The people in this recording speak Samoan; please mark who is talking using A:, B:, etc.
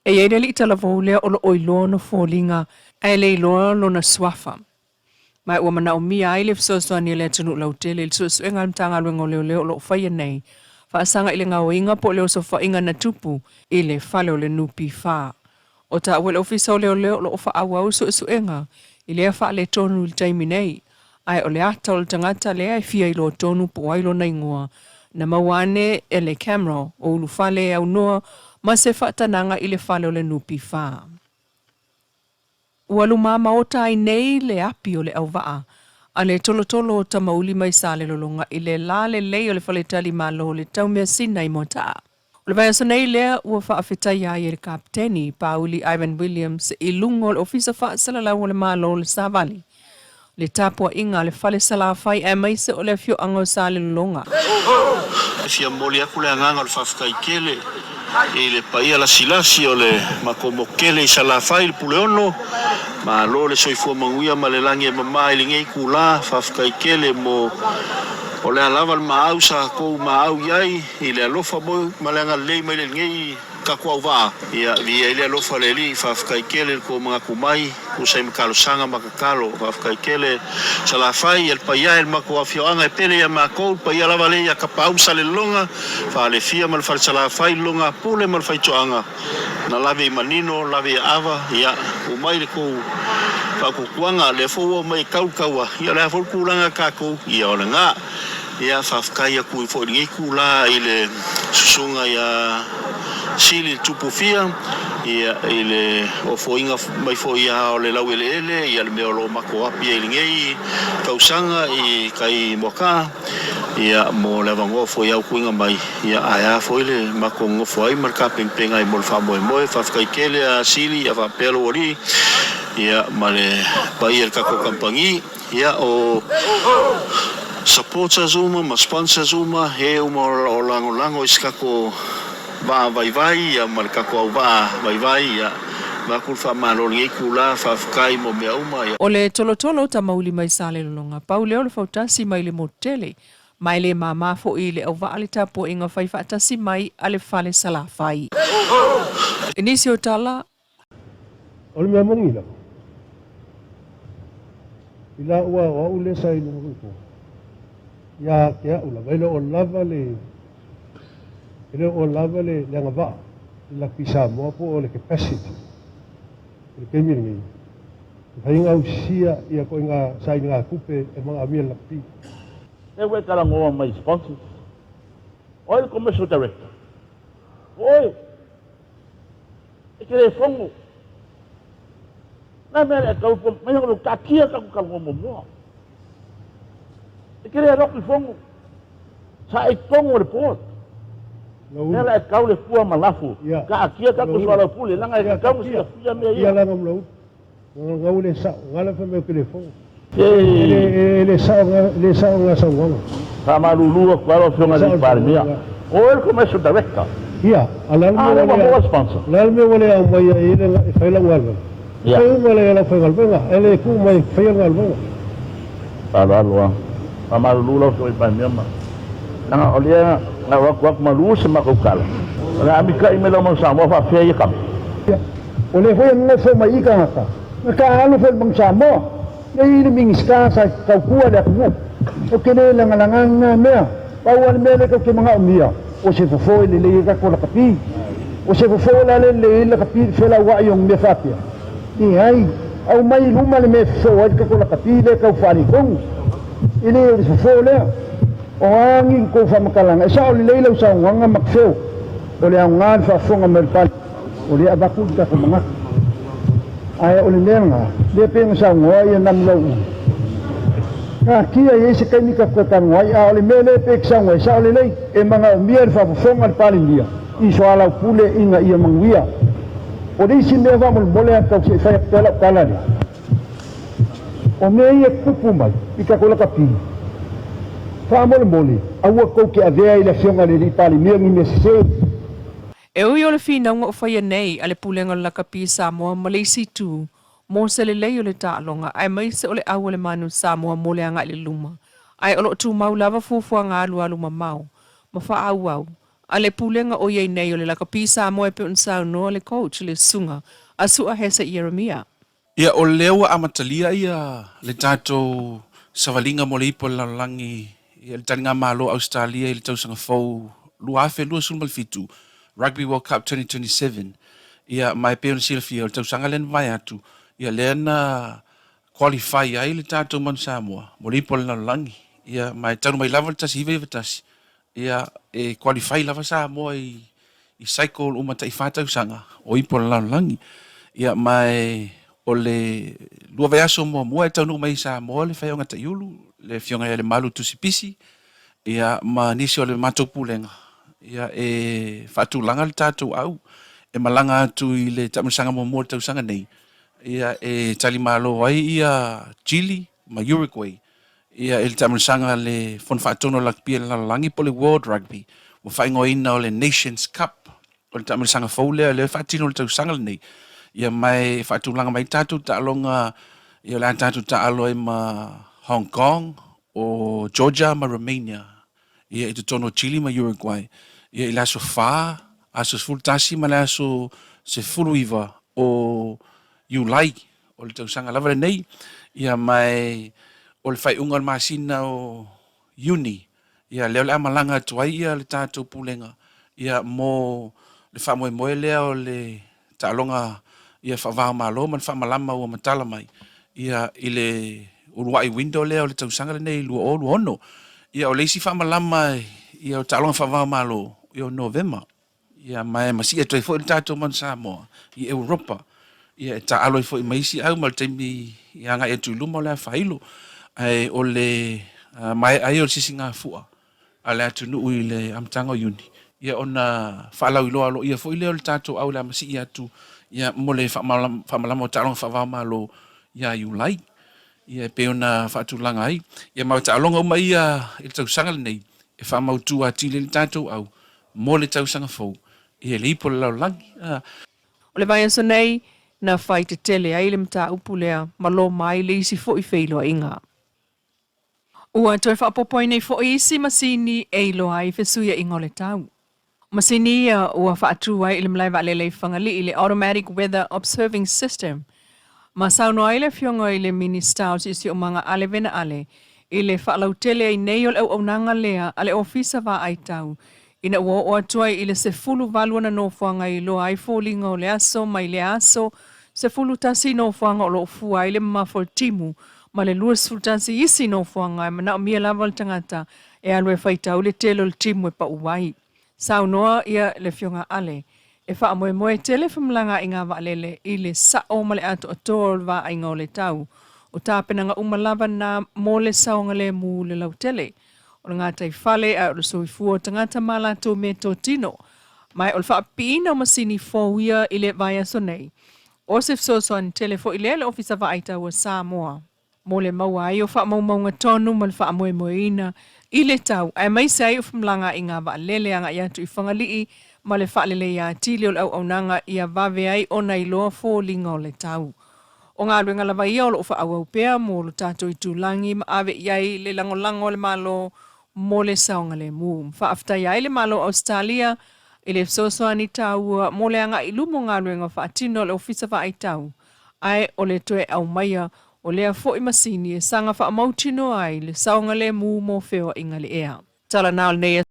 A: E i ai le alii talavou lea o lo o iloa ona foliga ae le iloa lona suafa. Ma ua manaomia ai le fesoasoani a le atunuu lautele i le suesuega a le Matagaluega o Leoleo o lo o faia nei faasaga i le gaoiga po o le osofaiga na tupu i le fale o le NPF. O taua e le Ofisa o Leoleo o lo o faaauau suesuega i lea faaletonu i le taimi nei, ae o le ata o le tagata lea e fia iloa tonu po o ai lona igoa na maua ane e le camera o ulufale e aunoa ma se faatanaga i le fale o le NPF. Ua lumamaota ai nei le api o le auvaa a le tolotolo o Tamauli mai Salelologa i le lalelei o le faletali malo o le Taumeasina i Moataa. O le vaiaso nei lea ua faafetaia ai e le Kapeteni Pāuli Ivan Williams i luga o le Ofisa Faasalalau o le Malo o le Savali le tapuaiga a le Fale Salafai aemaise o le afioaga o Salelologa.
B: E fia momoli atu le agaga o le faafetai tele i le paia lasilasi o le matou motu tele i Salafai i le Puleono. Malo le soifua manuia ma le lagi e mama i lenei itula. Faafetai tele mo o le a lava le maau sa tou maau i ai i le alofa ma le agalelei mai lenei tatou auvaa. Ia, viia ai le alofa o le Alii. Faafetai tele i le tou manatu mai, tusa ai ma talosaga ma tatalo. Faafetai tele Salafai, ia le paia e le matou afioaga e pele ia matou, le paia lava lea ia Tapaau ma Salelologa, Falefia ma le Fale Salafai, le Logapule ma le Faitoaga, na lave i manino, lave i aava, ia, uu mai le tou faatuatuaga, lea foi ua omai e tau le taua, ia o le a foi le tulaga a tatou, ia o lena. Ia, faafetai atu foi i lenei itula i le susuga ia Sili Tupufia, ia, i le ofoina mai foi ia o le laueleele, ia le mea o lo o matou api ai i lenei tausaga i tai Moakaa, ia, mo le avanoa foi au tuuina mai, ia, ae a foi le matou nonofo ai ma le tapenapena ai mo le faamoemoe. Faafetai tele a Sili, ia faapea lou alii, ia, ma le paia i le tatou kamupani. Ia o supporters uma ma sponsors uma, e uma o lagolago i se tatou vaa vaivai ia ma le tatou auvaa vaivai ia avatu le faamalo i lenei itula, faafetai mo mea uma ia.
A: O le tolotolo o Tamauli mai Salelologa, pau lea o le fautasi mai le motu tele, ma e le māmā foi i le auvaa le tapuaiga fai faatasi mai a le fale Salafai. I nisi o tala,
C: O le mea moni lava, i la ua o au lea sa i luga o le ia te au lava, e le o lava le, e le o lava le, le agavaa i laki Samoa po o le capacity i le taimi lenei. E mafai ona ausia ia ituaiga sailigatupe e manaomia e le lakapi.
D: Lea ua e talanoa mai i sponsors. O ai le commercial director? O oe. E te le fono. Na mea le tau po mai o taatia taku talanoa muamua. E te le alu atu i fono. Sa e i totonu o le board. Lea la e tau le fua ma lafu. Taatia taku soalaupule leaga e tatau ona silafia mea ia.
C: Ia lana ma lau Gau le sao, gala fai mai ou te le fono. E le sao, le sao nga saunoaga.
D: Faamalulu atu lava lau Afioga i le Palemia. O oe le Commercial Director.
C: Ia, a o le a le mea ua le, o le a le mea ua le aumaia ai le e fai lau galuega? Fai uma le lau faigaluega, e le tuu mai e faia le galuega.
D: Faaaloalo lava. Faamalulu lau Afioga i le Palemia ma, leaga o lea na ou atu atu malu se matou tala. O le a mita'i mai lau mau Samoa faafefea ia kama.
E: Ia, o lea foi e nofo mai i tagata, na taaalo foi i le Manu Samoa, nei i le Minisita sa tautua le atunuu. Ou te le lagalaga lena mea. Pau lava le mea lea tou te manaomia, o se fofo e lelei ai tatou lakapi. O se fofo la lea e lelei ai le lakapi i le felauai o ni mea faapea? Leai. Aumai i luma le mea e fofo ai le tatou lakapi lea e tau faaletonu. E le o le fofo lea. O a ni tou faamatalaga, e sao lelei lau saunoaga Makefeo, o le aoga o le faafofoga mai o le Palemene. O lea e avatu le tatou manatu. Ae o le mea lena, lea pei ona saunoa ia Namulauulu, taatia e i ai se taimi tatou te talanoa ai, a o le mea lea pei e te saunoa ai, sao lelei, e manaomia le faafofoga a le Palemia i soalaupule ina ia manuia. O le isi mea faamolemole a tau se i fai atu pea lau tala lea, o mea ia e tutupu mai i tatou lakapi, faamolemole, aua tou te avea i le Afioga i le Alii Palemia ni mea sese.
A: E ui o le finauga o faia nei a le Pulega o le Lakapi Samoa ma le isi itu mo se lelei o le taaloga aemaise o le au a le manu Samoa mo le agai i le luma, ae o lo o tumau lava fuafuaga alualu mamao ma faaauau a le Pulega o i ai nei o le Lakapi Samoa e pei ona saunoa le coach le Susuga a Su'a Hese Ieremia.
F: Ia, o lea ua amatalia ia le tatou savaliga mo le ipu a le lalolagi i le taligamalo o Ausetalia i le tausaga fou 2027, Rugby World Cup 2027. Ia, ma e pei ona silafia, o le tausaga lea na mavae atu, ia lea na qualify ai le tatou Manu Samoa mo le ipu a le lalolagi. Ia, ma e talu mai lava le 1991, Ia, e qualify lava Samoa i i cycle uma tai fa tausaga o ipu o le lalolagi. Ia, ma e o le lua vaiaso muamua e taunuu mai i Samoa le Faioga Taiulu, le Afioga ia Lemalu Tusipisi, ia, ma nisi o le matou Pulega, ia, e faatulaga le tatou au e malaga atu i le taamilosaga muamua o le tausaga nei, ia, e talimalo ai ia Chile ma Uruguay Ia, i le taamilosaga a le Fono Faatonu o Lakupia i le Lalolagi po o le World Rugby, ua faaigoaina o le Nations Cup. O le taamilosaga fou lea, lea e faatino i le tausaga lenei. Ia, ma e faatulaga mai tatou taaloga, ia o le a tatou taaalo ai ma Hong Kong, o Georgia ma Romania, ia i totonu o Chile ma Uruguay, ia i le aso 4, aso 11 ma le aso 19 o Iulai o le tausaga lava lenei, ia ma e o le faaiuga o le masina o Iuni, ia lea o le a malaga atu ai ia le tatou Pulega ia mo le faamoemoe lea o le taaloga ia faava-o-Malo ma le faamalama ua matala mai ia i le uluai window lea o le tausaga lenei 2026. Ia o le isi faamalama ia o taaloga faava-o-Malo ia o Novema. Ia, ma e masii atu ai foi le tatou Manu Samoa i Europa, ia, e taaalo ai foi ma isi au ma le taimi i agai atu i luma o le a faailo. Ae o le maea ai o le sisigafua a le atunuu i le amataga o Iuni, ia, ona faalauiloa aloaia foi lea o le tatou au o le a masii atu, ia, mo le faamalama o taaloga faava-o-Malo ia Iulai, ia, e pei ona faatulaga ai. Ia, ma o taaloga uma ia i le tausaga lenei e faamautu atili ai le tatou au mo le tausaga fou, ia le ipu o le lalolagi. A.
A: O le vaiaso nei, na fai tetele ai le mataupu lea ma loma ai le isi foi feiloaiga. Ua toe faaopoopo ai nei foi isi masini e iloa ai fesuiaiga o le tau. O masini ia ua faatu ai i le malae vaalele i Fagalii i le Automatic Weather Observing System ma saunoa ai le Afioga i le Minisita o Siosiomaga Ale Vena Ale i le faalautele ai nei o le auaunaga lea a le Ofisa Vaai Tau ina ua oo atu ai i le 18 ona nofoaga e iloa ai foliga o le aso mai lea aso, 11 nofoaga o lo o fua ai le mamafa o le timu ma le 21 isi nofoaga e manaomia lava le tagata e alu e faitau le tele o le timu e pau ai. Saunoa ia le Afioga Ale, e faamoemoe tele femalagaaiga vaalele i le sao ma le atoatoa o le vaaiga o le tau. O tapenaga uma lava na mo le saogalemu le lautele o le gataifale ae o le soifua o tagata ma latou meatotino. Ma o le faapipiina o masini fou ia i le vaiaso nei. O se fesoasoani tele foi lea i le Ofisa Vaai Tau a Samoa. Mo le maua ai o faamaumauga tonu ma le faamoemoeina i le tau, aemaise ai o femalagaaiga vaalele agai atu i Fagalii ma le faaleleia atili o le auaunaga ia vave ai ona iloa foliga o le tau. O galuega lava ia o lo o faaauau pea mo lo tatou itulagi ma ave i ai le lagolago a le Malo mo le saogalemu. Faafetaia ai le Malo o Ausetalia i le fesoasoani taua mo le agai i luma o galuega faatino a le Ofisa Vaai Tau ae o le toe aumaia o lea foi masini e saga faamautinoa ai le saogalemu mo feoaiga i le ea. Tala na o lenei.